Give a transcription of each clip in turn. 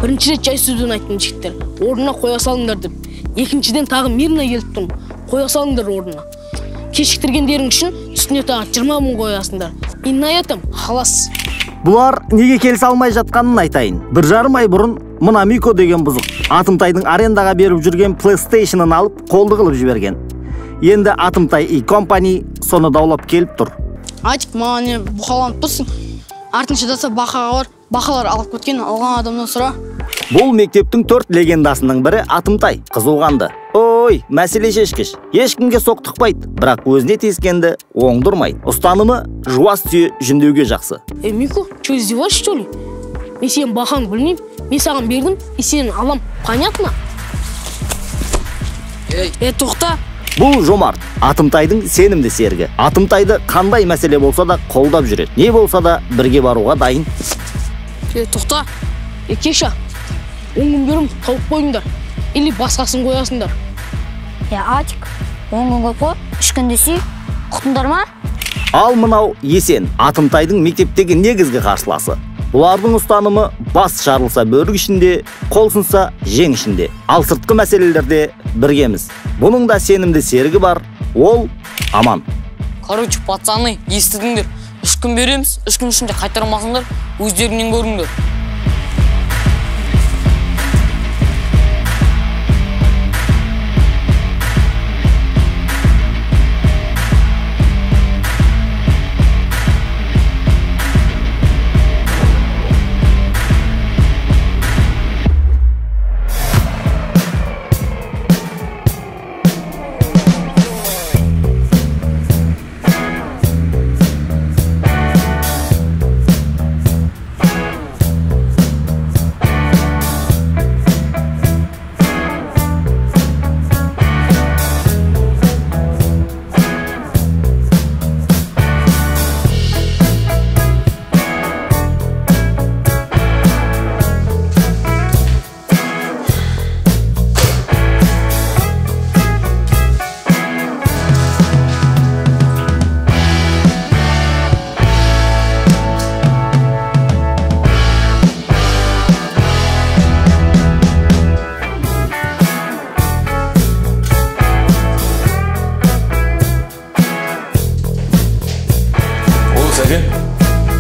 Бірінші рет жай сөзден айттым жігіттер, орнына қоя салыңдар деп. Екіншіден тағы мирно келіп тұрмын, қоя салыңдар орнына. Кешіктіргендерің үшін үстіне тағы 20 мың қоясыңдар. И на этом халас. Бұлар неге келісе алмай жатқанын айтайын. 1,5 ай бұрын мына Мико деген бұзық Атымтайдың арендаға беріп жүрген PlayStation-ын алып қолды қылып жіберген. Енді Атымтай и компани соны даулап келіп тұр. Айтып, маған не бұқаланып тұрсың? Артынша даса бақаға бар, бақалар алып кеткен, алған адамнан сұра. Бұл мектептің 4 легендасының бірі Атымтай, қызуғанды. Ой, мәселе шешкіш. Ешкімге соқтықпайды, бірақ өзіне тиіскенді оңдырмайды. Ұстанымы жуас түйе жүндеуге жақсы. Мико, что, издеваешься, что ли? Мен сенің бақаңды білмеймін, мен саған бердім, и сені алам, понятно? Тоқта. Бұл Жомарт, Атымтайдың сенімді серігі. Атымтайды қандай мәселе болса да қолдап жүреді. Не болса да бірге баруға дайын. Тоқта. Кеша, 10 күн берім, тауып қойыңдар. Или басқасын қоясыңдар. Атик, 10 күн көп қой, 3 күн десе, ұқтыңдар ма? Ал мынау Есен, Атымтайдың мектептегі негізгі қарсыласы. Бұлардың ұстанымы бас жарылса бөрік ішінде, қол сынса жең ішінде. Ал сыртқы мәселелерде біргеміз. Бұның да сенімді серігі бар, ол Аман. Короче, пацаны, естідіңдер. 3 күн береміз, 3 күн ішінде қайтармасыңдар, өздеріңнен көріңдер.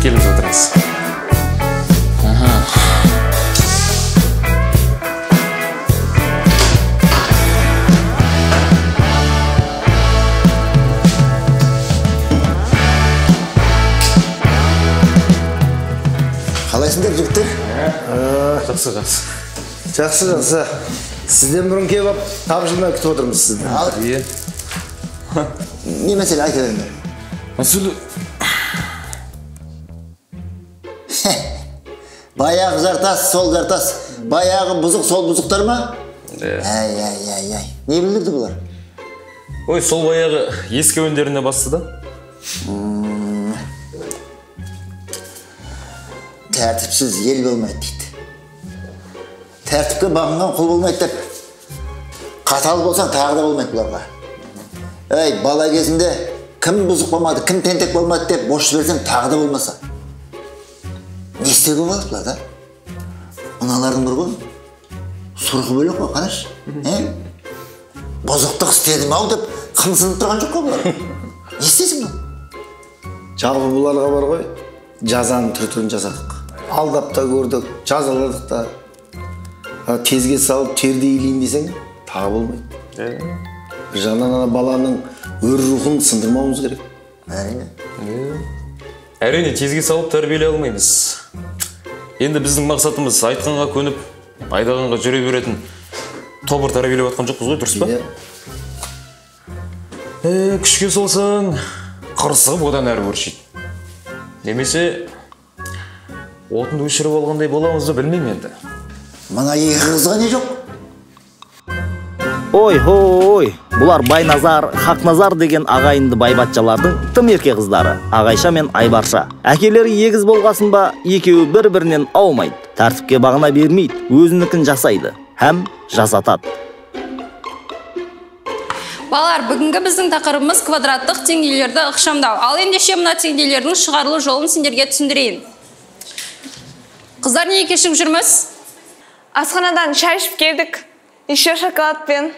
Келіп отырыңыз. Қалайсыңдар, жігіттер? Жақсы, жақсы. Жақсы, жақсы. Сізден бұрын келіп алып, тапжылмай күтіп отырмыз сізді. Не мәселе айта беріңдер? Мәселе баяғы жартас, сол жартас, баяғы бұзық, сол бұзықтар ма? Әй, әй, әй, әй. Не білдірді бұлар? Ой, сол баяғы ескі өндеріне басты да? Тәртіпсіз ел болмайды дейді. Тәртіпке бағынған құл болмайды деп. Қатал болсаң тағы да болмайды бұларға. Әй, бала кезінде кім бұзық болмады, кім тентек болмады деп бос жіберсең тағы да болмаса. Не істеуге болады бұлар да? Мыналардың бір ғой, сұрқы бөлек қой, қарашы. Бұзықтық істедім ау деп қымсынып тұрған жоқ қой бұлар. Не істейсің бұл? Жалпы бұларға бар ғой, жазаның түр-түрін жасадық. Алдап та көрдік, жазаладық та. Тезге салып терді илейін десең, тағы болмайды. Бір жағынан ана баланың өр рухын сындырмауымыз керек. Әрине. Әрине, тезге салып тәрбиелей алмаймыз. Енді біздің мақсатымыз айтқанға көніп, айдағанға жүре беретін тобыр тәрбиелеп жатқан жоқпыз ғой, дұрыс па? Күшке салсаң, қырсығып одан әрі өршиді. Немесе отынды өшіріп алғандай боламыз ба, білмеймін енді. Мына екі қызға не жоқ? Ой, ой, бұлар Байназар, Хақназар деген ағайынды байбатшалардың тым ерке қыздары, Ағайша мен Айбарша. Әкелері егіз болғасын ба, екеуі бір-бірінен аумайды, тәртіпке бағына бермейді, өзінікін жасайды, һәм жасатады. Балалар, бүгінгі біздің тақырыбымыз квадраттық теңдеулерді ықшамдау. Ал ендеше мына теңдеулердің шығарылу жолын сендерге түсіндірейін. Қыздар, неге кешігіп жүрміз? Асханадан шай ішіп келдік. Еще шоколадпен.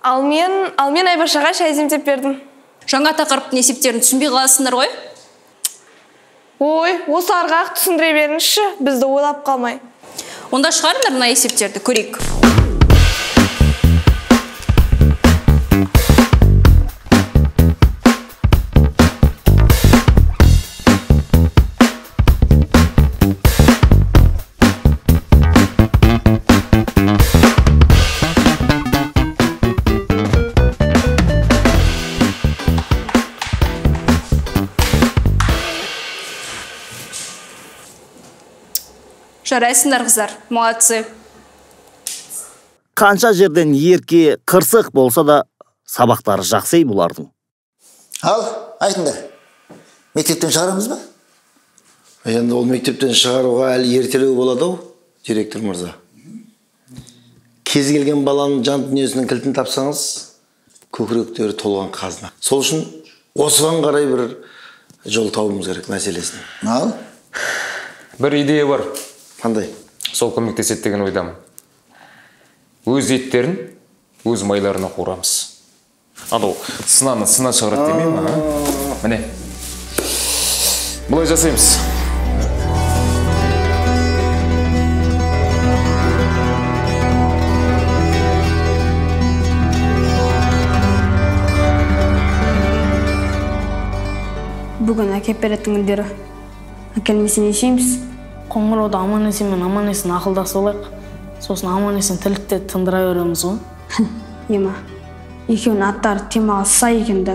Ал мен Айбашаға шай демдеп бердім. Жаңа тақырыптың есептерін түсінбей қаласыңдар ғой? Ой, осыларға ақ түсіндіре беріңізші, бізді ойлап қалмай. Онда шығарыңдар мына есептерді, көрейік. Жарайсыңдар, қыздар, молодцы. Қанша жерден ерке, қырсық болса да, сабақтары жақсы бұлардың. Ал, айтыңдар, мектептен шығарамыз ба? Енді ол мектептен шығаруға әлі ертелеу болады ау, директор мырза. Кез келген баланың жан дүниесінің кілтін тапсаңыз, көкіректері толған қазына. Сол үшін осыған қарай бір жол табуымыз керек мәселесін. Ал? Бір идея бар. Қандай? Сол көмектеседі деген ойдамын. Өз еттерін өз майларына қуырамыз. Анау сынаны сына шығарады демей ма? Міне. Бұлай жасаймыз. Бүгін әкеп беретін күндері. Әкелмесе не істейміз? Қоңырауда аман-есен мен аман-есен ақылдасып алайық. Сосын аман-есен тірлікте тындыра береміз ғой. Ема, екеуінің аттары темаға сай екен да.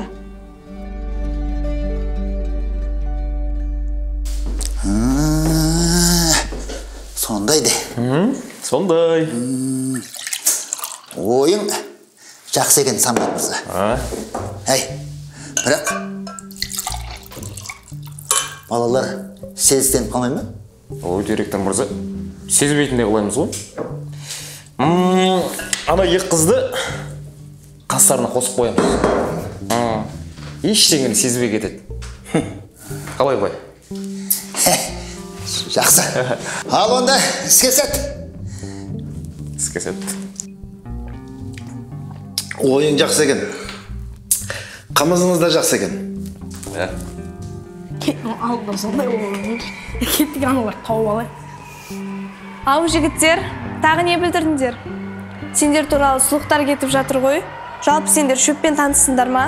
Сондай де. Сондай. Ойың жақсы екен, Самғат мырза. Әй, бірақ балалар сезіктеніп қалмай ма? Ой, директор мырза, сезбейтіндей қылаймыз ғой. Ана екі қызды қастарына қосып қоямыз. Ештеңені сезбей кетеді. Қалай былай? Жақсы. Ал онда іске сәт. Іске сәт. Ойың жақсы екен. Қымызыңыз да жақсы екен. Алда сондай болған. Кеттік аналар тауып алайық. Ау, жігіттер, тағы не білдірдіңдер? Сендер туралы сұлықтар кетіп жатыр ғой. Жалпы сендер шөппен танысыңдар ма?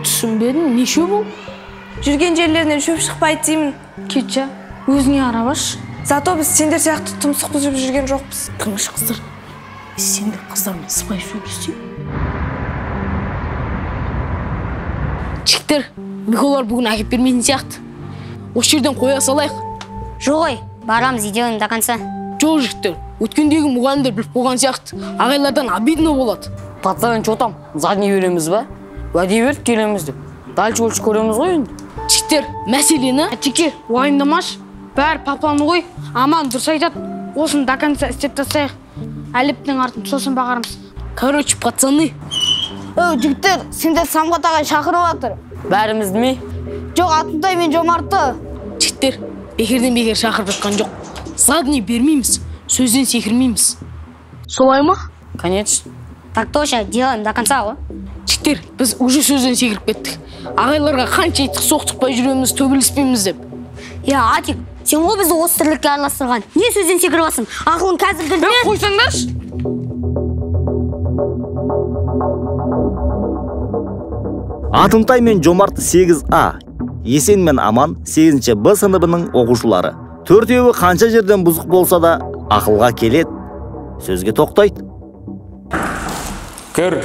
Түсінбедім, не шөп ол? Жүрген жерлерінен шөп шықпайды деймін. Кетші, өзіңе арабаш. Зато біз сендер сияқты тұмсық бұзып жүрген жоқпыз. Тыныш қыздар, сендер қыздармен сыпайы сөйлесей. Жігіттер, Миколар бүгін әкеп бермейтін сияқты. Осы жерден қоя салайық. Жоқ ой, барамыз, идеям до конца. Жоқ, жігіттер, өткендегі мұғалімдер біліп қойған сияқты. Ағайлардан обидно болады. Пацан, че там, задний береміз ба? Уәде беріп келеміз деп. Дальше больше көреміз ғой енді. Жігіттер, мәселені... Әтеке, уайымдамаш. Бәрі папаны ғой. Аман дұрыс айтады. Осыны до конца істеп тастайық. Әліптің артын сосын бағармыз. Короче, пацаны. Өй, жігіттер, сендер Самғат ағай шақырып жатыр. Бәрімізді ме? Жоқ, Атымтай мен Жомартты. Жігіттер, бекерден бекер шақырып жатқан жоқ. Задний бермейміз, сөзден секірмейміз. Солай ма? Конечно. Так точно, делаем до конца ғой. Жігіттер, біз уже сөзден секіріп кеттік. Ағайларға қанша айттық, соқтықпай жүреміз, төбелеспейміз деп. Я, Атик, сен ғой бізді осы тірлікке араластырған. Не сөзден секіріп алсың? Ақылың қазір кірді. Қойсаңдаршы. Атымтай мен Жомарт 8А, Есен мен Аман 8 Б сыныбының оқушылары. Төртеуі қанша жерден бұзық болса да ақылға келеді, сөзге тоқтайды. Кір.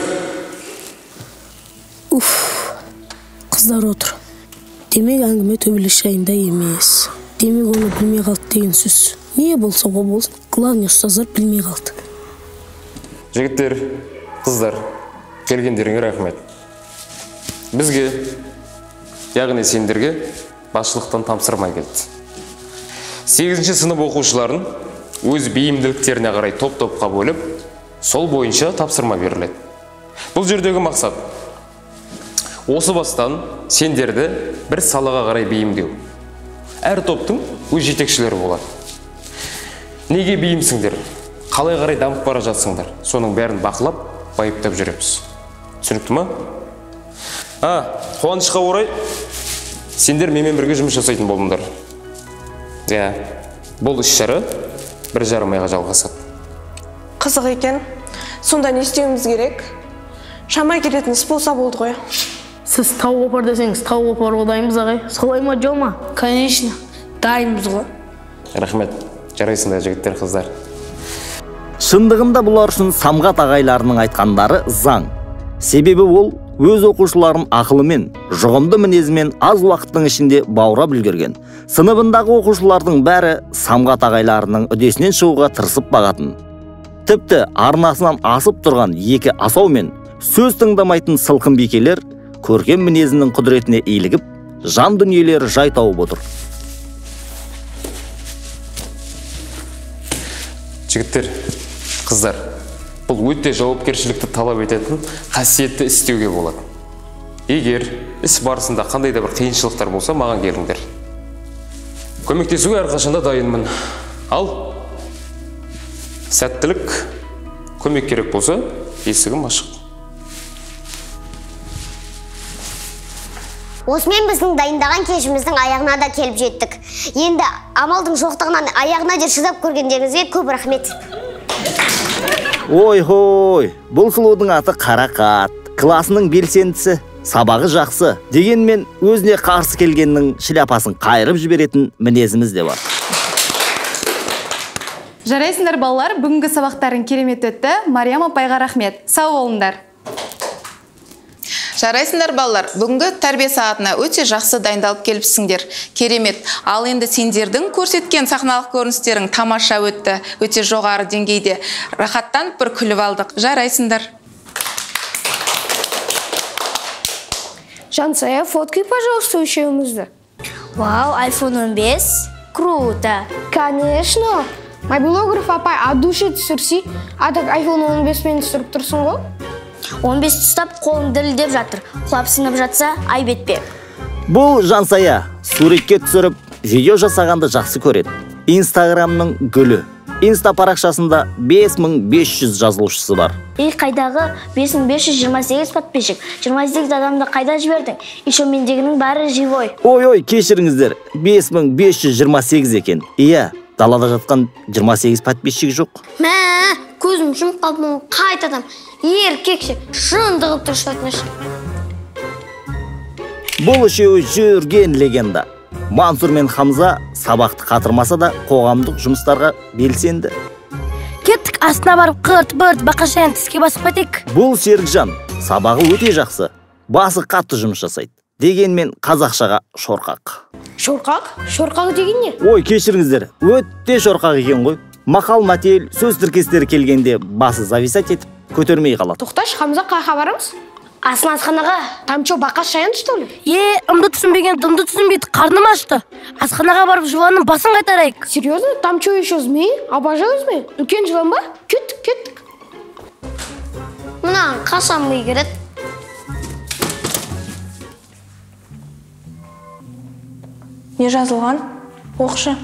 Уф, қыздар отыр. Демек әңгіме төбелес жайында емес. Демек оны білмей қалды деген сөз. Не болса о болсын, главный ұстаздар білмей қалды. Жігіттер, қыздар, келгендеріңе рахмет. Бізге, яғни сендерге басшылықтан тапсырма келді. 8-ші сынып оқушыларын өз бейімділіктеріне қарай топ-топқа бөліп, сол бойынша тапсырма беріледі. Бұл жердегі мақсат осы бастан сендерді бір салаға қарай бейімдеу. Әр топтың өз жетекшілері болады. Неге бейімсіңдер? Қалай қарай дамып бара жатсыңдар? Соның бәрін бақылап, байыптап жүреміз. Түсінікті ма? Қуанышқа орай, сендер менімен бірге жұмыс жасайтын болдыңдар. Иә, бұл іс-шара 1,5 айға жалғасады. Қызық екен. Сонда не істеуіміз керек? Шама келетін іс болса болды ғой. Сіз тау қопар десеңіз, тау қопар дайынбыз ағай. Солай ма, жо ма? Конечно, дайынбыз ғой. Рахмет. Жарайсыңдар, жігіттер, қыздар. Шындығында бұлар үшін Самғат ағайларының айтқандары заң. Себебі ол өз оқушыларын ақылымен, жұғымды мінезімен аз уақыттың ішінде баурап үлгерген. Сыныбындағы оқушылардың бәрі Самғат ағайларының үдесінен шығуға тырысып бағатын. Тіпті арнасынан асып тұрған екі асау мен сөз тыңдамайтын сылқым бикелер көркем мінезінің құдіретіне илігіп, жан дүниелері жай тауып отыр. Жігіттер, қыздар, бұл өте жауапкершілікті талап ететін қасиетті іс деуге болады. Егер іс барысында қандай да бір қиыншылықтар болса, маған келіңдер. Көмектесуге әрқашанда дайынмын. Ал, сәттілік, көмек керек болса, есігім ашық. Осымен біздің дайындаған кешіміздің аяғына да келіп жеттік. Енді амалдың жоқтығынан аяғына дейін шыдап көргендеріңізге көп рахмет. Ой-хой, бұл сұлудың аты Қарақат. Класының белсендісі, сабағы жақсы. Дегенмен өзіне қарсы келгеннің шляпасын қайырып жіберетін мінезіміз де бар. Жарайсыңдар балалар, бүгінгі сабақтарың керемет өтті. Мариям апайға рахмет. Сау болыңдар. Жарайсыңдар балалар, бүгінгі тәрбие сағатына өте жақсы дайындалып келіпсіңдер. Керемет. Ал енді сендердің көрсеткен сахналық көріністерің тамаша өтті. Өте жоғары деңгейде. Рахаттанып бір күліп алдық. Жарайсыңдар. Жансая, фоткай, пожалуйста, үшеумізді. Вау, iPhone 15. Круто. Конечно. Мобилограф апай от души түсірсе, а так iPhone 15 мен түсіріп тұрсың ғой. 15 ұстап қолым дірілдеп жатыр. Құлап сынып жатса, айып етпе. Бұл Жансая суретке түсіріп, видео жасағанды жақсы көреді. Инстаграмның гүлі. Инста парақшасында 5500 жазылушысы бар. Ей, қайдағы 5528 подписчик. 28 адамды қайда жібердің? Еще мендегінің бәрі живой. Ой-ой, кешіріңіздер. 5528 екен. Иә, далада жатқан 28 подписчик жоқ. Мә, көзім жұмып қалып, қайтадан еркекше жынды қылып тұршы өтініш. Бұл үшеуі жүрген легенда. Мансұр мен Хамза сабақты қатырмаса да қоғамдық жұмыстарға белсенді. Кеттік, астына барып қырт-бырт бақашаян тіске басып кетейік. Бұл Серікжан, сабағы өте жақсы, басы қатты жұмыс жасайды. Дегенмен қазақшаға шорқақ. Шорқақ? Шорқақ деген не? Ой, кешіріңіздер, өте шорқақ екен ғой. Мақал мәтел, сөз тіркестері келгенде басы зависать етіп, көтермей қалады. Тоқташ, Хамза, қайда барамыз? Асын асханаға. Там чё, бақа шаян, что ли? Е, ымды түсінбеген, дымды түсінбейді, қарным ашты. Асханаға барып жыланның басын қайтарайық. Серьезно? Там чё, еще змеи? Обожаю змеи. Үлкен жылан ба? Кеттік, кеттік. Мына қашан ми кереді? Не жазылған? Оқшы.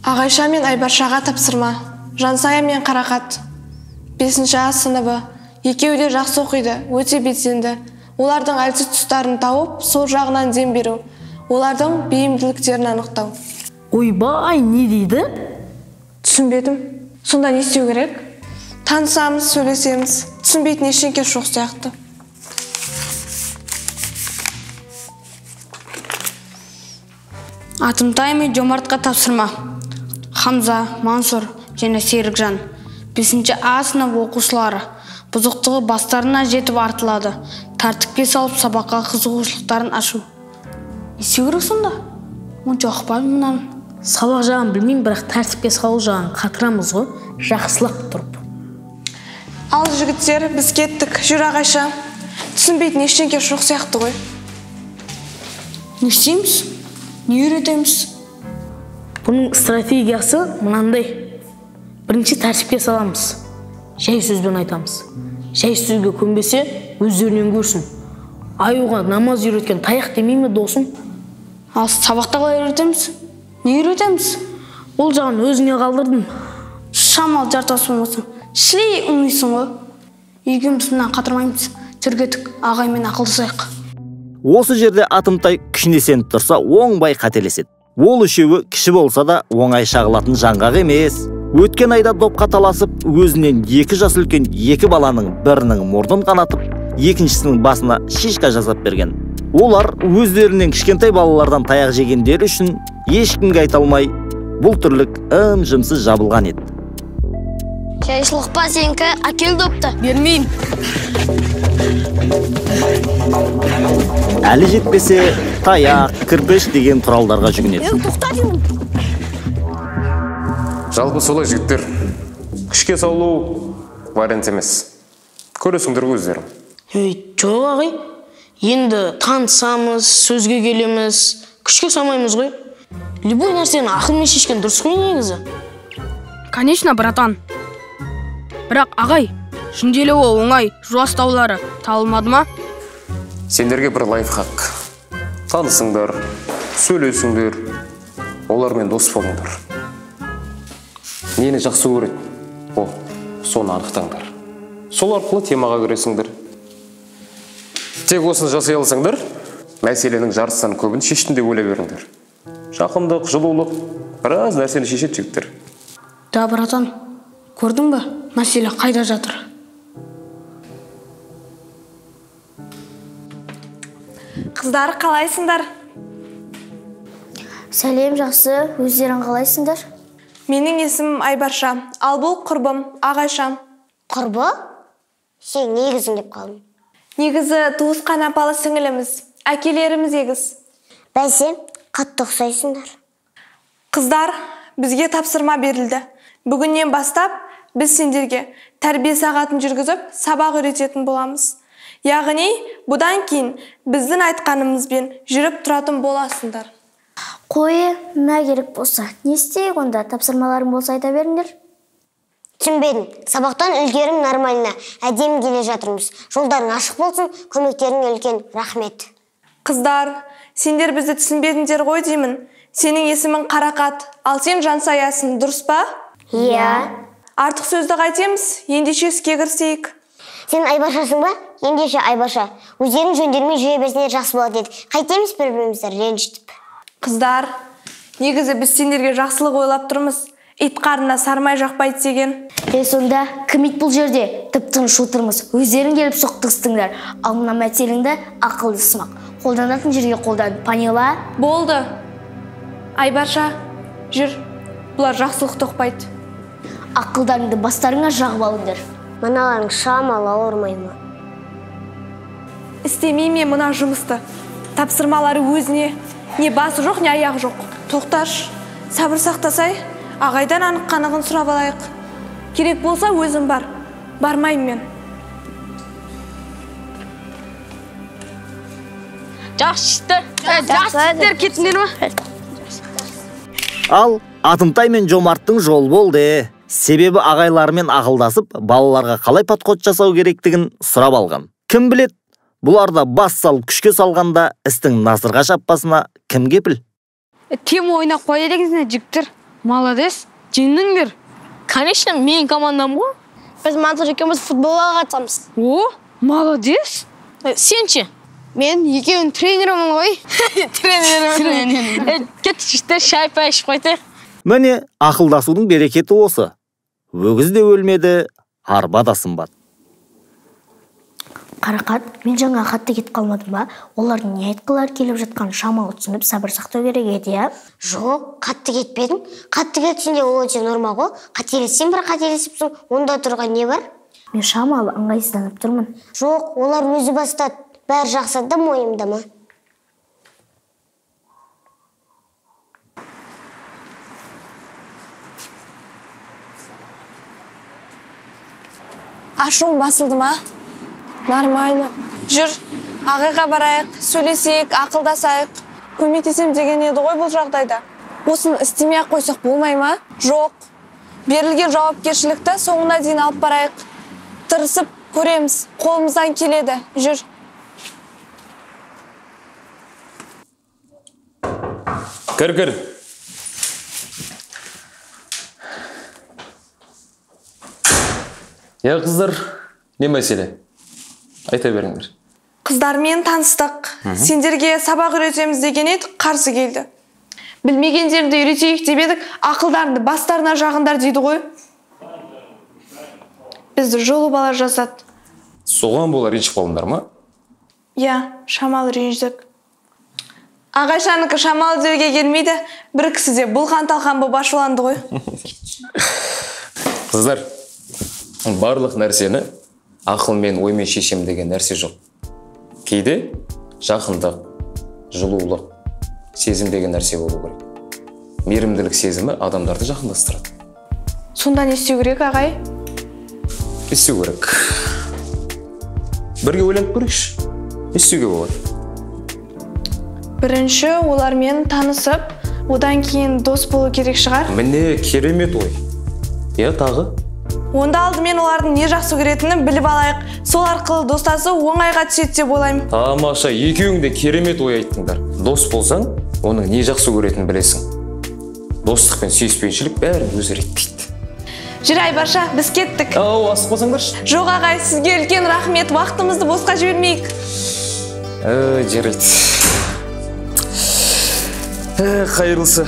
Ағайша мен Айбаршаға тапсырма. Жансая мен Қарақат. 5-ші А сыныбы. Екеуі де жақсы оқиды, өте белсенді. Олардың әлсіз тұстарын тауып, сол жағынан дем беру. Олардың бейімділіктерін анықтау. Ойбай, не дейді? Түсінбедім. Сонда не істеу керек? Танысамыз, сөйлесеміз. Түсінбейтін ештеңе жоқ сияқты. Атымтай мен Жомартқа тапсырма. Хамза, Мансұр және Серікжан. 5-ші А сынып оқушылары. Бұзықтығы бастарына жетіп артылады. Тәртіпке салып сабаққа қызығушылықтарын ашу. Не істеу керек сонда? Онша ұқпаймын мынаны. Сабақ жағын білмеймін, бірақ тәртіпке салу жағын қатырамыз ғой, жақсылап тұрып. Ал жігіттер, біз кеттік. Жүр ағайша. Түсінбейтін ештеңе жоқ сияқты ғой. Не істейміз? Не үйретеміз? Бұның стратегиясы мынандай. Бірінші тәртіпке саламыз. Жай сөзбен айтамыз. Жай сөзге көнбесе, өздерінен көрсін. Аюға намаз үйреткен таяқ демей ме досым? Ал сабақта қалай үйретеміз? Не үйретеміз? Ол жағын өзіңе қалдырдым. Шамалы жартас болмасаң, шіли умныйсың ғой. Екеуміз мынаны қатырмаймыз. Түргетік ағаймен ақылдасайық. Осы жерде Атымтай күшіне сеніп тұрса, оңбай қателеседі. Ол үшеуі кіші болса да оңай шағылатын жаңғақ емес. Өткен айда допқа таласып, өзінен 2 жас үлкен 2 баланың бірінің мұрнын қанатып, екіншісінің басына шишка жасап берген. Олар өздерінен кішкентай балалардан таяқ жегендері үшін ешкімге айта алмай, бұл тірлік ым-жымсыз жабылған еді. Жайшылық па сенікі, әкел допты. Бермеймін. Әлі жетпесе, таяқ, кірпіш деген құралдарға жүгінеді. Тоқта деймін. Жалпы солай жігіттер, күшке салу вариант емес. Көресіңдер өздерің. Жоқ ағай, енді танысамыз, сөзге келеміз, күшке салмаймыз ғой. Любой нәрсені ақылмен шешкен дұрыс қой негізі. Конечно, братан. Бірақ ағай, жүнделуі оңай, жуастаулары табылмады ма? Сендерге бір лайфхак. Танысыңдар, сөйлесіңдер, олармен дос болыңдар. Нені жақсы көреді, о, соны анықтаңдар. Сол арқылы темаға кіресіңдер. Тек осыны жасай алсаңдар, мәселенің жартысынан көбін шештім деп ойлай беріңдер. Жақындық, жылулық, біраз нәрсені шешеді жігіттер. Да, братан, көрдің бе, мәселе қайда жатыр? Қыздар, қалайсыңдар? Сәлем, жақсы, өздерің қалайсыңдар? Менің есімім Айбарша, ал бұл құрбым, Ағайшам. Құрбы? Сен негізің деп қалдым. Негізі туысқан апалы сіңіліміз, әкелеріміз егіз. Бәсе, қатты ұқсайсыңдар. Қыздар, бізге тапсырма берілді. Бүгіннен бастап біз сендерге тәрбие сағатын жүргізіп, сабақ үйрететін боламыз. Яғни, бұдан кейін біздің айтқанымызбен жүріп тұратын боласыңдар. Қойы, мә керек болса, не істейік онда, тапсырмаларың болса айта беріңдер. Түсінбедім, сабақтан үлгерім нормально, әдемі келе жатырмыз. Жолдарың ашық болсын, көмектерің үлкен, рахмет. Қыздар, сендер бізді түсінбедіңдер ғой деймін. Сенің есімің Қарақат, ал сен Жансаясың, дұрыс па? Иә. Артық сөзді қайтеміз, ендеше іске кірісейік. Сен Айбаршасың ба? Ендеше Айбарша, өздерің жөндермен жүре берсеңдер жақсы болады деді. Қайтеміз бір-бірімізді ренжітіп. Қыздар, негізі біз сендерге жақсылық ойлап тұрмыз. Ит қарнына сармай жақпайды деген. Сонда кім ит бұл жерде? Тып-тыныш отырмыз. Өздерің келіп соқтығыстыңдар. Ал мына мәтеліңді ақылды сымақ. Қолданатын жерге қолдан. Поняла? Болды. Айбарша, жүр. Бұлар жақсылық тоқпайды. Ақылдарыңды бастарыңа жағып алыңдар. Мыналарың шамалы ауырмай ма? Істемей ме мына жұмысты? Тапсырмалары өзіне. Не басы жоқ, не аяғы жоқ. Тоқташ, сабыр сақтасай, ағайдан анық қанығын сұрап алайық. Керек болса өзім бар. Бармаймын мен. Жақсы жігіттер. Жақсы жігіттер, кеттіңдер ме? Ал Атымтай мен Жомарттың жолы болды. Себебі ағайларымен ақылдасып, балаларға қалай подход жасау керектігін сұрап алған. Кім білет, бұлар да бас салып күшке салғанда істің насырға шаппасына кім кепіл? Тема ойнап қоя дегенсіңдер, жігіттер. Молодец, жеңдіңдер. Конечно, менің командам ғой. Біз Мансұр екеуміз футболға қатысамыз. О, молодец. Сен ше? Мен екеуінің тренерімін ғой. Тренерім. Кет, жігіттер, шай пай ішіп қайтайық. Міне, ақылдасудың берекеті осы. Өгіз де өлмеді, арба да сынбады. Қарақат, мен жаңа қатты кетіп қалмадым ба? Олардың не айтқылары келіп жатқанын шамалы түсініп, сабыр сақтау керек еді, иә? Жоқ, қатты кетпедім. Қатты кетсең де ол өте норма ғой. Қателессең бір қателесіпсің, онда тұрған не бар? Мен шамалы ыңғайсызданып тұрмын. Жоқ, олар өзі бастады. Бәрі жақсы да мойымдама. Ашуың басылды ма? Нормально. Жүр, ағайға барайық, сөйлесейік, ақылдасайық. Көмектесем деген еді ғой бұл жағдайда. Осыны істемей-ақ қойсақ болмай ма? Жоқ. Берілген жауапкершілікті соңына дейін алып барайық. Тырысып көреміз, қолымыздан келеді. Жүр. Кір, кір. Я, қыздар, не мәселе? Айта беріңдер. Қыздармен таныстық. Сендерге сабақ үйретеміз деген еді, қарсы келді. Білмегендерді үйретейік деп едік, ақылдарыңды бастарына жағыңдар дейді ғой. Бізді жолы бала жазады. Соған бола ренжіп қалдыңдар ма? Иә, шамалы ренжідік. Ағайшанікі шамалы деуге келмейді, бір кісі де бұлқан-талқан боп ашуланды ғой. Қыздар, барлық нәрсені ақылмен, оймен шешем деген нәрсе жоқ. Кейде жақындық, жылулық, сезім деген нәрсе болу керек. Мейірімділік сезімі адамдарды жақындастырады. Сонда не істеу керек, ағай? Не істеу керек? Бірге ойланып көрейікші. Не істеуге болады? Бірінші олармен танысып, одан кейін дос болу керек шығар. Міне, керемет ой. Иә, тағы? Онда алдымен олардың не жақсы көретінін біліп алайық. Сол арқылы достасу оңайға түседі деп ойлаймын. Тамаша, екеуің де керемет ой айттыңдар. Дос болсаң, оның не жақсы көретінін білесің. Достық пен сүйіспеншілік бәрін өзі реттейді. Жүр, Айбарша, біз кеттік. Ау, асықпасаңдаршы. Жоқ, ағай, сізге үлкен рахмет. Уақытымызды босқа жібермейік. Жарайды. Қайырлысы,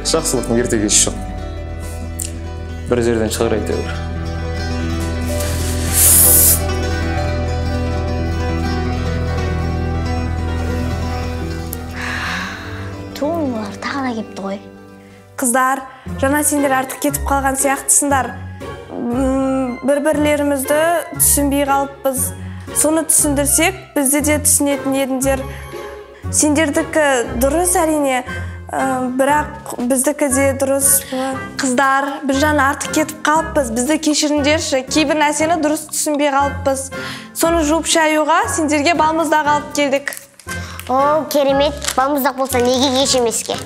жақсылықтың ерте кеші жоқ. Бір жерден шығар әйтеуір. Олар тағы да кепті ғой. Қыздар, жаңа сендер артық кетіп қалған сияқтысыңдар. Бір-бірлерімізді түсінбей қалыппыз. Соны түсіндірсек, бізді де түсінетін едіңдер. Сендердікі дұрыс әрине, бірақ біздікі де дұрыс. Қыздар, біз жаңа артық кетіп қалыппыз, бізді кешіріңдерші. Кейбір нәрсені дұрыс түсінбей қалыппыз. Соны жуып шаюға сендерге балмұздақ алып келдік. О, керемет, балмұздақ болса неге кеш емеске?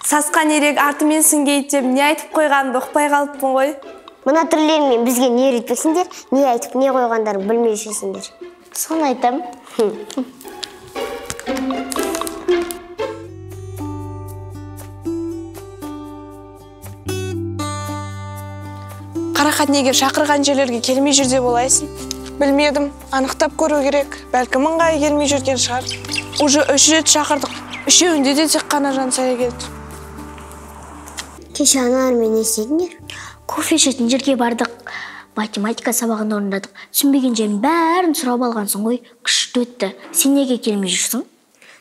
Сасқан ерек артымен сүңгейді деп не айтып қойғанымды ұқпай қалыппын ғой. Мына түрлеріңмен бізге не үйретпексіңдер, не айтып не қойғандарын білмей жүрсіңдер. Соны айтам. Қарақат неге шақырған жерлерге келмей жүр деп ойлайсың? Білмедім, анықтап көру керек. Бәлкім ыңғайы келмей жүрген шығар. Уже 3 рет шақырдық. Үшеуінде де тек қана Жансая келді. Кеше аналармен не істедіңдер? Кофе ішетін жерге бардық. Математика сабағын орындадық. Түсінбеген жерін бәрін сұрап алғансың ғой. Күшті өтті. Сен неге келмей жүрсің?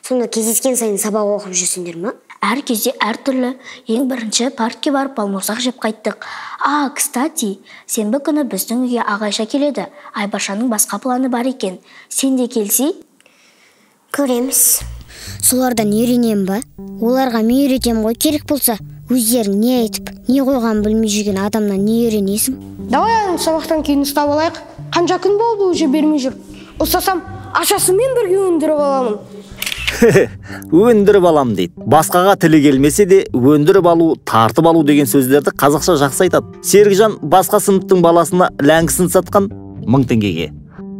Сонда кездескен сайын сабақ оқып жүрсіңдер ма? Әр кезде әртүрлі. Ең бірінші паркке барып балмұздақ жеп қайттық. А, кстати, сенбі күні біздің үйге Ағайша келеді. Айбаршаның басқа планы бар екен. Сен де келсей? Көреміз. Солардан үйренем ба? Оларға мен үйретем ғой, керек болса. Өздерің не айтып, не қойғанын білмей жүрген адамнан не үйренесің? Давай аны сабақтан кейін ұстап алайық. Қанша күн болды уже бермей жүр. Ұстасам, ақшасымен бірге өндіріп аламын. Өндіріп алам дейді. Басқаға тілі келмесе де өндіріп алу, тартып алу деген сөздерді қазақша жақсы айтады. Серікжан басқа сыныптың баласына ләңгісін сатқан 1000 теңгеге.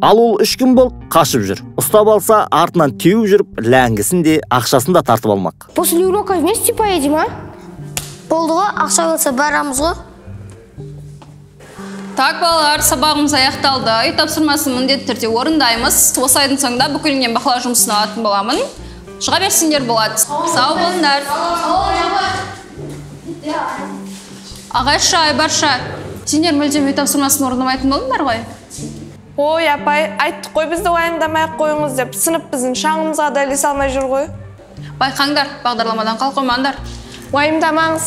Ал ол 3 күн болып қашып жүр. Ұстап алса, артынан теуіп жүріп, ләңгісін де, ақшасын да тартып алмақ. После урока вместе поедем, а? Болды ғой, ақша болса барамыз ғой. Так, балалар, сабағымыз аяқталды. Үй тапсырмасын міндетті түрде орындаймыз. Осы айдың соңында бүкілінен бақылау жұмысын алатын боламын. Шыға берсеңдер болады. Сау болыңдар. Ағайша, Айбарша, сендер мүлдем үй тапсырмасын орындамайтын болдыңдар ғой? Ой, апай, айттық қой бізді уайымдамай ақ қойыңыз деп. Сынып біздің шаңымызға да ілесе алмай жүр ғой. Байқаңдар, бағдарламадан қалып қоймаңдар. Уайымдамаңыз.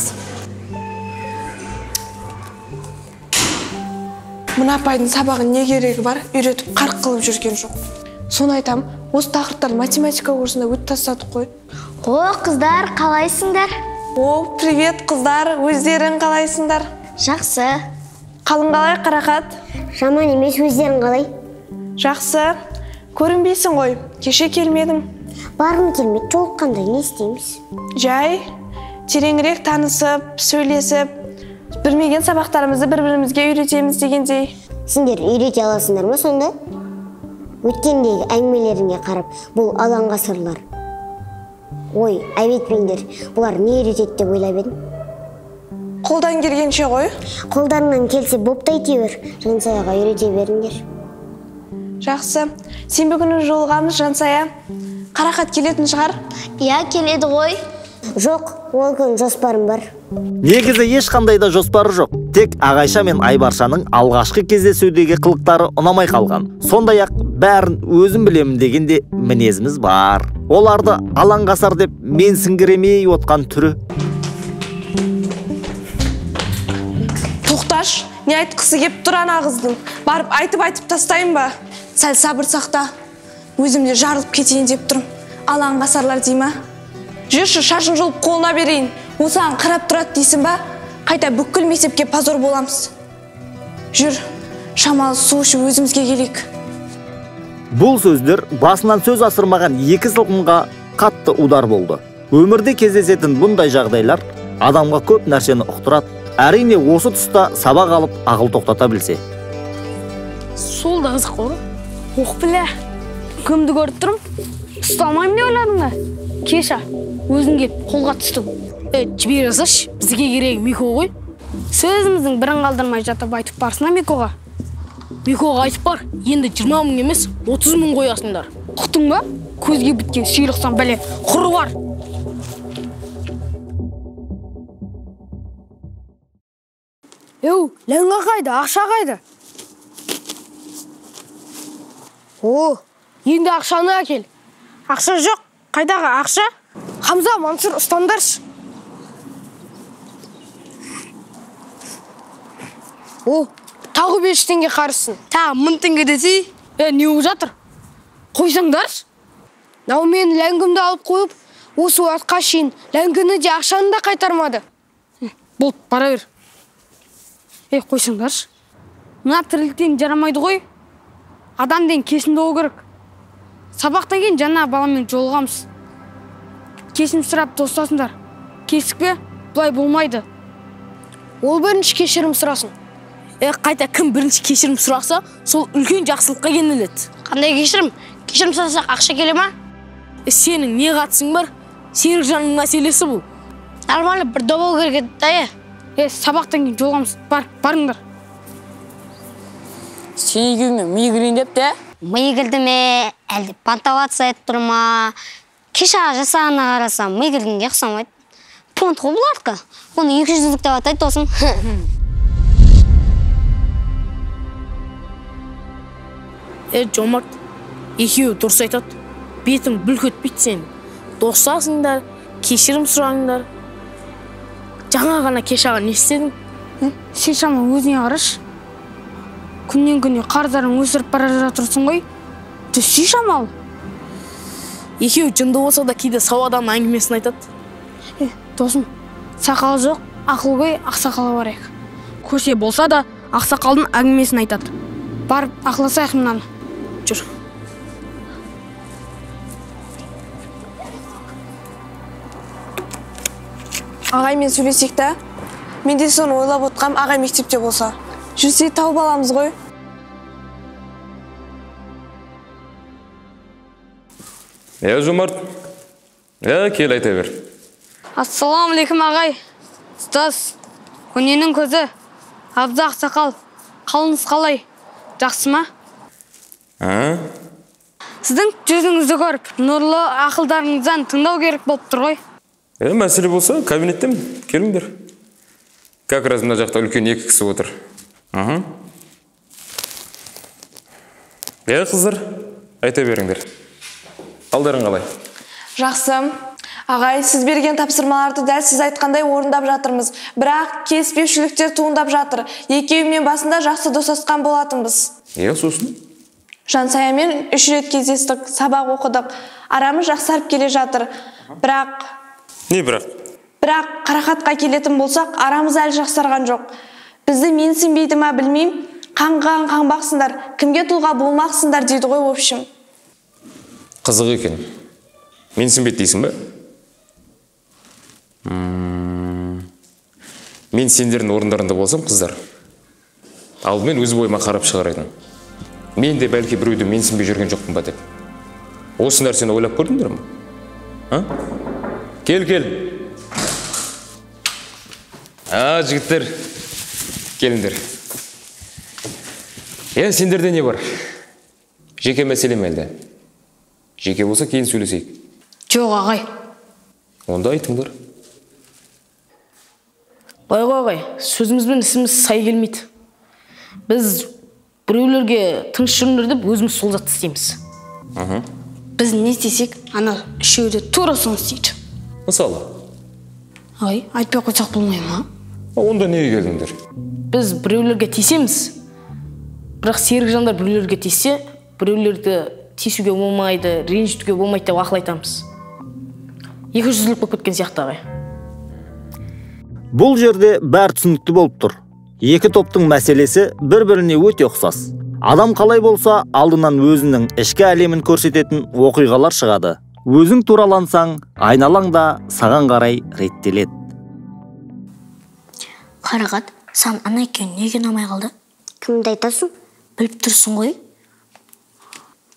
Мына апайдың сабағы не керегі бар, үйретіп қарқ қылып жүрген жоқ. Соны айтам, осы тақырыптарды математика курсында өтіп тастадық қой. О, қыздар, қалайсыңдар? О, привет, қыздар, өздерің қалайсыңдар? Жақсы. Қалың қалай, Қарақат? Жаман емес, өздерің қалай? Жақсы. Көрінбейсің ғой, кеше келмедің. Барғым келмейді, жолыққанда не істейміз? Жай, тереңірек танысып, сөйлесіп, білмеген сабақтарымызды бір-бірімізге үйретеміз дегендей. Сендер үйрете аласыңдар ма сонда? Өткендегі әңгімелеріңе қарап, бұл алаңға сырлар. Ой, айып етпеңдер. Бұлар не үйретеді деп ойлап едім. Қолдан келгенше ғой. Қолдарынан келсе бопты әйтеуір. Жансаяға үйрете беріңдер. Жақсы. Сенбі күні жолығамыз, Жансая. Қарақат келетін шығар? Иә, келеді ғой. Жоқ, ол күн жоспарым бар. Негізі ешқандай да жоспары жоқ. Тек Ағайша мен Айбаршаның алғашқы кездесудегі қылықтары ұнамай қалған. Сондай-ақ бәрін өзім білемін дегенде мінезіміз бар. Оларды алаңғасар деп менсіңгіремей отқан түрі. Тоқташ, не айтқысы кеп тұр ана қыздың? Барып айтып-айтып тастайын ба? Сәл сабыр сақта. Өзім де жарылып кетейін деп тұрмын. Алаңғасарлар дей ма? Жүрші, шашын жұлып қолына берейін. Осыған қарап тұрады дейсің ба? Қайта бүкіл мектепке позор боламыз. Жүр, шамалы су ішіп өзімізге келейік. Бұл сөздер басынан сөз асырмаған екі сылқымға қатты удар болды. Өмірде кездесетін бұндай жағдайлар адамға көп нәрсені ұқтырады. Әрине осы тұста сабақ алып ақыл тоқтата білсе. Сол да қызық қой. Оқ біле, кімді көріп тұрмын? Ұсталмаймын деп ойладың ба? Кеша, өзің келіп қолға түстің. Жібере салшы, бізге керегі Мико ғой. Сөзіміздің бірін қалдырмай жатып айтып барсына Микоға. Микоға айтып бар, енді 20 мың емес, 30 мың қоясыңдар. Ұқтың ба? Көзге біткен сүйрықсан бәле, құры бар. Еу, ләңгі қайда, ақша қайда? О, енді ақшаны әкел. Ақша жоқ, қайдағы ақша? Хамза, Мансұр, ұстандаршы. О, тағы 5 теңге қарызсың. Тағы 1000 теңге десей? Не болып жатыр? Қойсаңдаршы. Мынау мен ләңгімді алып қойып, осы уақытқа шейін ләңгіні де ақшаны да қайтармады. Болды, бара бер. Қойсаңдаршы. Мына тірліктен жарамайды ғой. Адам деген кесімді болу керек. Сабақтан кейін жаңа баламен жолығамыз. Кешірім сұрап достасыңдар. Кесікпе, бұлай болмайды. Ол бірінші кешірім сұрасын. Қайта кім бірінші кешірім сұраса, сол үлкен жақсылыққа кенеледі. Қандай кешірім? Кешірім сұрасақ ақша келе ма? Сенің не қатысың бар? Серікжанның мәселесі бұл. Нормально бір добау керек еді да, Сабақтан кейін жолығамыз. Бар, барыңдар. Сен екеуіңе миы кірейін деп те? Миы кірді ме, әлде понтоваться етіп тұр ма? Кеше жасағанына қарасам, ми кіргенге ұқсамайды. Понт қой бұлардікі. Оны 200-лік деп атайды досым. Жомарт, екеуі дұрыс айтады. Бетің бүлк етпейді сенің. Достасыңдар, кешірім сұраңдар. Жаңа ғана кешаға не істедің? Сен шама өзіңе қарашы. Күннен күнге қарыздарың өсіріп бара жатырсың ғой. Түсі шамал. Екеуі жынды болса да кейде сау адамның әңгімесін айтады. Досым, сақалы жоқ, ақылгөй ақсақалға барайық. Көше болса да ақсақалдың әңгімесін айтады. Барып ақыласайық мынаны. Жүр. Ағаймен сөйлесек та? Мен де соны ойлап отқам, ағай мектепте болса. Жүрсе тауып аламыз ғой. Жомарт, кел айта бер. Ассалаумағалейкум ағай. Ұстаз, көненің көзі, Абза ақсақал, қалыңыз қалай? Жақсы ма? Сіздің жүзіңізді көріп, нұрлы ақылдарыңыздан тыңдау керек болып тұр ғой. Мәселе болса, кабинеттемін, келіңдер. Как раз мына жақта үлкен екі кісі отыр. Қыздар, айта беріңдер. Алдарың қалай? Жақсы. Ағай, сіз берген тапсырмаларды дәл сіз айтқандай орындап жатырмыз. Бірақ келіспеушіліктер туындап жатыр. Екеуімен басында жақсы достасқан болатынбыз. Сосын? Жансаямен 3 рет кездестік, сабақ оқыдық. Арамыз жақсарып келе жатыр. Бірақ... Не бірақ? Бірақ Қарақатқа келетін болсақ, арамыз әлі жақсарған жоқ. Бізді менсінбейді ма білмеймін. Қаңғыған қаңбақсыңдар, кімге тұлға болмақсыңдар дейді ғой, в общем. Қызық екен. Менсінбейді дейсің бе? Мен сендердің орындарында болсам, қыздар, алдымен өз бойыма қарап шығар едім. Мен де бәлки біреуді менсінбей жүрген жоқпын ба деп. Осы нәрсені ойлап көрдіңдер ме? Кел, кел. А, жігіттер, келіңдер. Е, сендерде не бар? Жеке мәселе ме әлде? Жеке болса кейін сөйлесейік. Жоқ, ағай. Онда айтыңдар. Былай ғой, ағай, сөзіміз бен ісіміз сай келмейді. Біз біреулерге тыныш жүріңдер деп өзіміз сол затты істейміз. Біз не істесек, ана үшеуі де тура соны істейді. Мысалы? Ай, айтпай қойсақ болмай ма? Онда неге келдіңдер? Біз біреулерге тиісеміз, бірақ Серікжандар біреулерге тиіссе, біреулерді тиісуге болмайды, ренжітуге болмайды деп ақыл айтамыз. Екі жүзділік болып кеткен сияқты, ағай. Бұл жерде бәрі түсінікті болып тұр. Екі топтың мәселесі бір-біріне өте ұқсас. Адам қалай болса, алдынан өзінің ішкі әлемін көрсететін оқиғалар шығады. Өзің туралансаң, айналаң да саған қарай реттеледі. Қарақат, саған ана екеуі неге ұнамай қалды? Кімді айтасың? Біліп тұрсың ғой.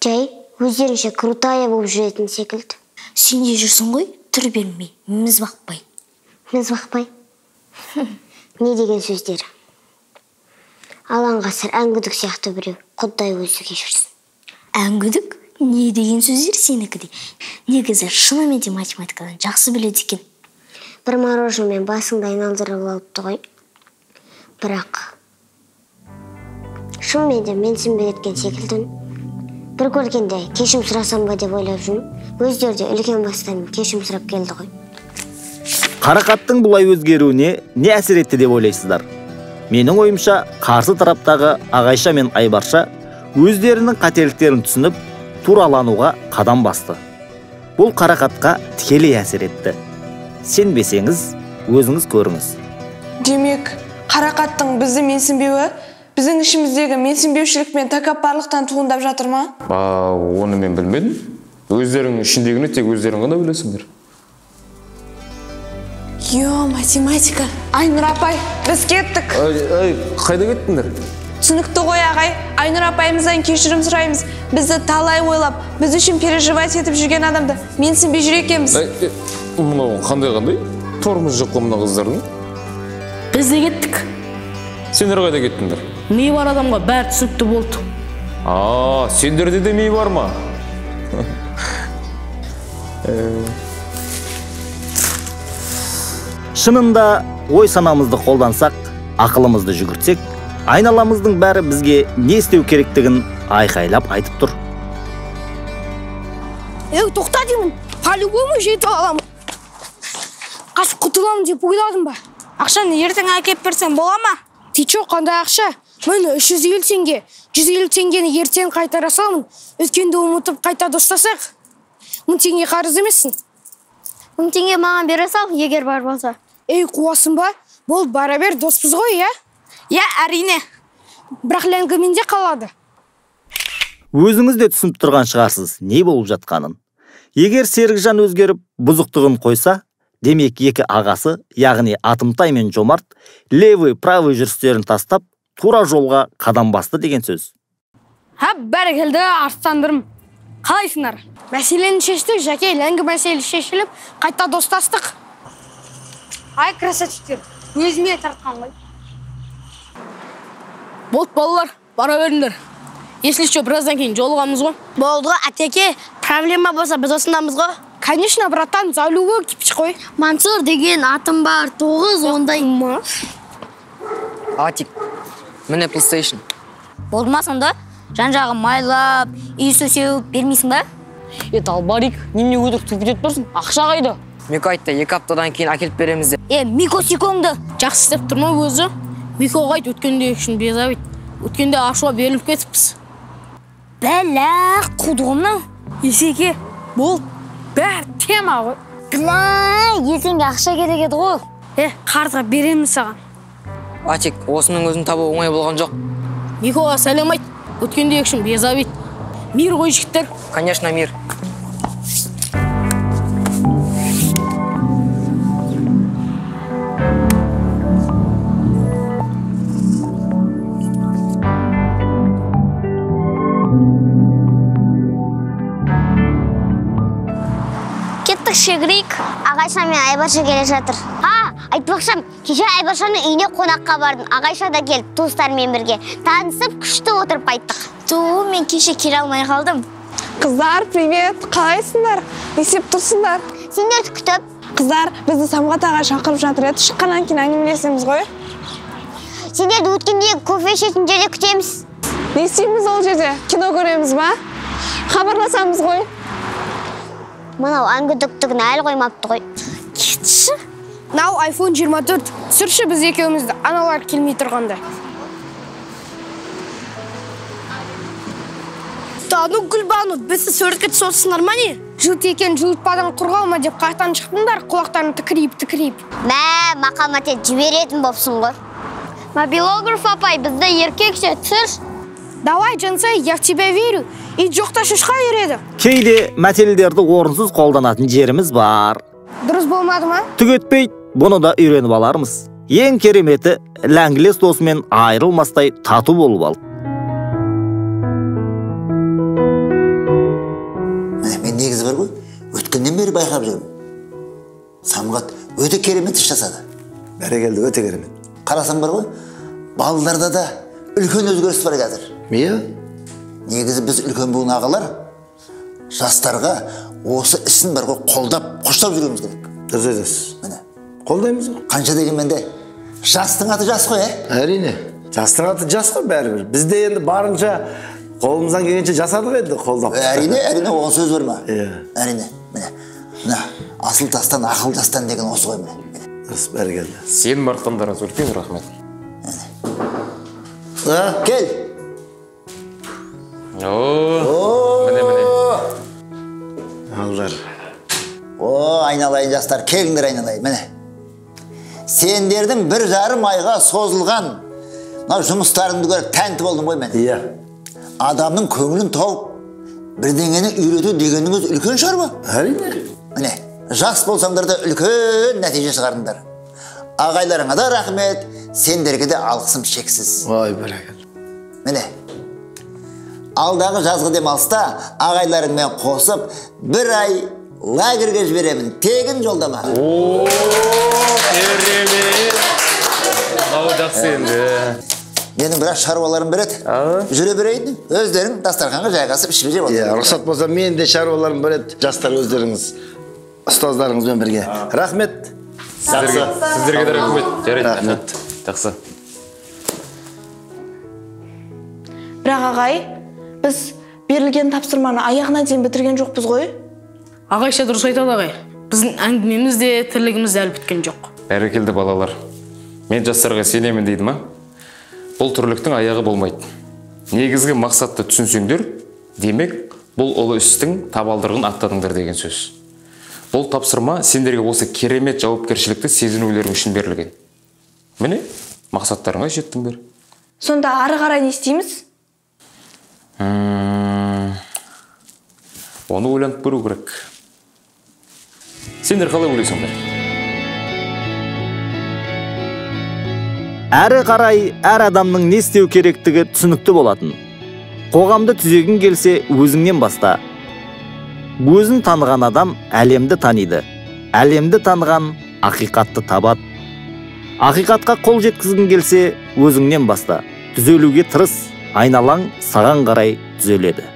Жай, өздерінше крутая болып жүретін секілді. Сен де жүрсің ғой, түр бермей, міз бақпай. Міз бақпай? Не деген сөздер? Алаңғасыр әңгүдік сияқты біреу, Құдай өзі кешірсін. Әңгүдік? Не деген сөздер сенікі де? Негізі шынымен де математикадан жақсы біледі екен. Бір мороженомен басыңды айналдырып алыпты ғой. Бірақ шынымен де менсінбей кеткен секілді. Бір көргенде кешірім сұрасам ба деп ойлап жүрмін. Өздері де үлкен бастарымен кешірім сұрап келді ғой. Қарақаттың бұлай өзгеруіне не әсер етті деп ойлайсыздар? Менің ойымша, қарсы тараптағы Ағайша мен Айбарша өздерінің қателіктерін түсініп, туралануға қадам басты. Бұл Қарақатқа тікелей әсер етті. Сенбесеңіз, өзіңіз көріңіз. Демек, Қарақаттың бізді менсінбеуі біздің ішіміздегі менсінбеушілік пен тәкаппарлықтан туындап жатыр ма? Оны мен білмедім. Өздерің ішіндегіні тек өздерің ғана білесіңдер. Йо, математика. Айнұр апай, біз кеттік. Ай, қайда кеттіңдер? Түсінікті ғой, ағай. Айнұр апайымыздан кешірім сұраймыз. Бізді талай ойлап, біз үшін переживать етіп жүрген адамды менсінбей жүр екенбіз. Мынау қандай-қандай тормоз жоқ қой мына қыздардың. Біз де кеттік. Сендер қайда кеттіңдер? Ми бар адамға бәрі түсінікті болды. А, сендерде де ми бар ма? Шынында ой санамызды қолдансақ, ақылымызды жүгіртсек, айналамыздың бәрі бізге не істеу керектігін айқайлап айтып тұр. Ей, тоқта деймін, по-любому жетіп аламын. Қашып құтыламын деп ойладым ба? Ақшаны ертең әкеп берсем бола ма? Ты чё, қандай ақша? Міне 350 теңге. 150 теңгені ертең қайтара саламын. Өткенді ұмытып қайта достасақ. 1000 теңге қарыз емессің. 1000 теңге маған бере сал, егер бар болса. Ей, қуасың ба? Бол, бара бер, доспыз ғой, иә? Иә, әрине. Бірақ ләңгі менде қалады. Өзіңіз де түсініп тұрған шығарсыз, не болып жатқанын. Егер Серікжан өзгеріп, бұзықтығын қойса, демек екі ағасы, яғни Атымтай мен Жомарт, левый, правый жүрістерін тастап, тура жолға қадам басты деген сөз. Ха, бәрекелді, арыстандырым. Қалайсыңдар? Мәселені шештік, Жәке, ләңгі мәселесі шешіліп, қайта достастық. Ай, красавчиктер, өзіме тартқан ғой. Болды, балалар, бара беріңдер. Если что, біраздан кейін жолығамыз ғой. Болды ғой, атеке, проблема болса біз осындамыз ғой. Конечно, братан, за любой кипиш қой. Мансұр деген атым бар, 9 ондай. Атик, міне PlayStation. Болды ма сонда? Жан-жағы майлап, үй сеуіп бермейсің ба? Е, Далбарик, немене өтірік туып кетіп тұрсың? Ақша қайда? Мико айтты, 2 аптадан кейін әкеліп береміз деп. Е, Мико сикоңды. Жақсы істеп тұр ма өзі? Микоға айт, өткенде үшін безабит. Өткенде ашуға беріліп кетіппіз. Бәлә, қуды ғой мынау. Есеке, болды, бәрі тема ғой. Бля, ертеңге ақша керек еді ғой. Е, қарызға беремін саған. Атик, осының өзін табу оңай болған жоқ. Микоға сәлем айт. Өткенде үшін безабит. Мир ғой, жігіттер. Конечно, мир. Кеттік, шегірейік. Ағайша мен Айбарша келе жатыр. А, айтпақшы, кеше Айбаршаның үйіне қонаққа бардым. Ағайша да келді, туыстарымен бірге. Танысып, күшті отырып қайттық. Ту, мен кеше келе алмай қалдым. Қыздар, привет, қалайсыңдар? Не істеп тұрсыңдар? Сендерді күтіп. Қыздар, бізді Самғат ағай шақырып жатыр еді. Шыққаннан кейін әңгімелесеміз ғой. Сендерді өткенде кофе ішетін жерде күтеміз. Не істейміз ол жерде? Кино көреміз ба? Хабарласамыз ғой. Мынау әңгүдіктігін әлі қоймапты ғой. Кетші. Мынау iPhone 24. Түсірші біз екеумізді, аналар келмей тұрғанда. Да ну Гүлбану, бізді суретке түсіп отырсыңдар ма не? Жылт екен жылытпадан құр қалма деп қаяқтан шықтыңдар, құлақтарың тікірейіп-тікірейіп. Мә, мақамате жіберетін бопсың ғой. Мобилограф апай, бізді еркекше түсірші. Давай, Жансай, я в тебя верю. Ит жоқта шошқа үйреді. Кейде мәтелдерді орынсыз қолданатын жеріміз бар. Дұрыс болмады ма? Түк етпейді, бұны да үйреніп алармыз. Ең кереметі, ләңгілес досымен айырылмастай тату болып алды. Мен негізі бар ғой, өткеннен бері байқап жүрмін. Самғат өте керемет іс жасады. Бәрекелді, өте керемет. Қарасаң бар ғой, балаларда да үлкен өзгеріс бар қазір. Иә? Негізі біз үлкен буын ағалар жастарға осы ісін бар ғой қолдап, қоштап жүруіміз керек. Дұрыс айтасыз. Міне. Қолдаймыз ғой. Қанша дегенмен де жастың аты жас қой, ә? Әрине. Жастың аты жас қой бәрібір. Біз де енді барынша қолымыздан келгенше жасадық енді қолдап. Әрине, әрине, оған сөз бар ма? Иә. Әрине. Міне. Мына асыл тастан, ақыл жастан деген осы ғой міне. Дұрыс, бәрекелді. Сенім артқандарыңыз үлкен рахмет. Кел. О, міне, міне. Алдар. О, айналайын жастар, келіңдер айналайын, міне. Сендердің 1,5 айға созылған мынау жұмыстарыңды көріп тәнті болдым ғой мен. Иә. Адамның көңілін тауып, бірдеңені үйрету дегеніңіз үлкен шаруа. Әрине. Міне, жас болсаңдар да үлкен нәтиже шығардыңдар. Ағайларыңа да рахмет, сендерге де алғысым шексіз. Ой, бәрекелді. Міне, алдағы жазғы демалыста ағайларыңмен қосып 1 ай лагерге жіберемін, тегін жолдама. О, керемет. Мынау жақсы енді. Менің біраз шаруаларым береді. Жүре берейін, өздерің дастарханға жайғасып ішіп жеп отырыңдар. Иә, рұқсат болса мен де шаруаларым береді. Жастар өздеріңіз ұстаздарыңызбен бірге. Рахмет. Сіздерге де рахмет. Жарайды. Рахмет. Жақсы. Бірақ ағай, біз берілген тапсырманы аяғына дейін бітірген жоқпыз ғой. Ағайша дұрыс айтады ағай. Біздің әңгімеміз де, тірлігіміз де әлі біткен жоқ. Бәрекелді балалар. Мен жастарға сенемін дейді ма? Бұл тірліктің аяғы болмайды. Негізгі мақсатты түсінсеңдер, демек бұл ұлы істің табалдырығын аттадыңдар деген сөз. Бұл тапсырма сендерге осы керемет жауапкершілікті сезінулерің үшін берілген. Міне, мақсаттарыңа жеттіңдер. Сонда ары қарай не істейміз? Оны ойланып көру керек. Сендер қалай ойлайсыңдар? Әрі қарай әр адамның не істеу керектігі түсінікті болатын. Қоғамды түзегің келсе, өзіңнен баста. Өзін таныған адам әлемді таниды. Әлемді таныған ақиқатты табады. Ақиқатқа қол жеткізгің келсе, өзіңнен баста. Түзелуге тырыс, айналаң саған қарай түзеледі.